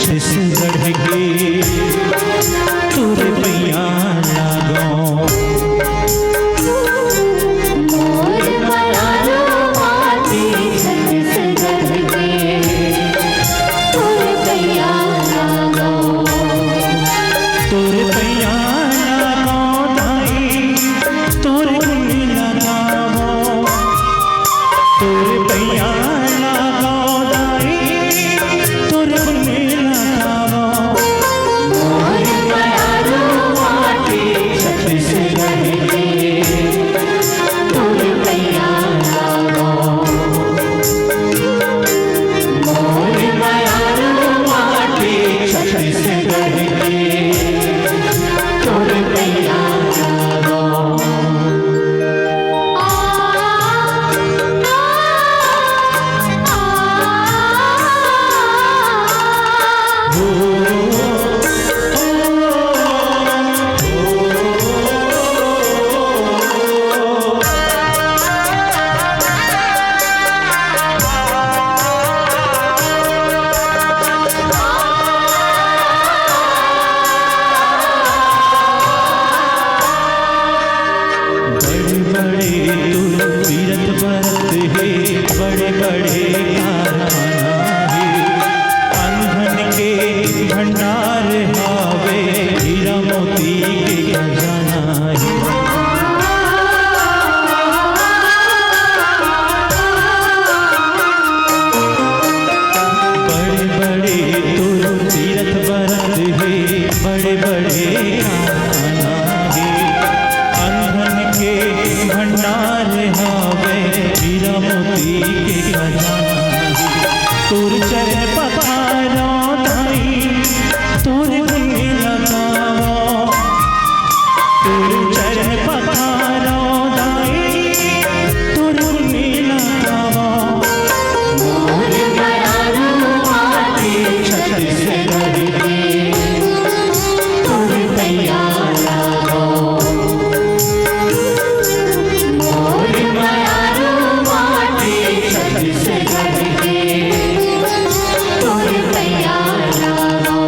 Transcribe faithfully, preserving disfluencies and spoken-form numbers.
छत्तीसगढ़ के तोर पैया लागो। मोर मरारो माटी छत्तीसगढ़ के तोर पैया लागो। तोर पैया लागो दाई, तोर गुण लगावो। तोर पैया लागो दाई, तोर गुण लगावो। मोर मरारो माटी छत्तीसगढ़ के, तोर पैया लागो। मोर मरारो माटी छत्तीसगढ़ के, तोर पैया लागो। बड़े बड़े तोर तीरथ बरत हे, बड़े बड़े कारखाना हे। अंधन के भंडार हावे, हीरा मोती के खजाना हे। बड़े बड़े तोर तीरथ बरत हे, बड़े बड़े कारखाना हे। अंधन के भंडार हावे, हीरा मोती के खजाना हे। तोर चरण पखारो दाई, तोर गुण लगावो। तोर चरण पखारो दाई, तोर गुण लगावो। मोर मरारो माटी छत्तीसगढ़ के, तोर पैया लागो। मोर मरारो माटी छत्तीसगढ़ के, तोर पैया लागो।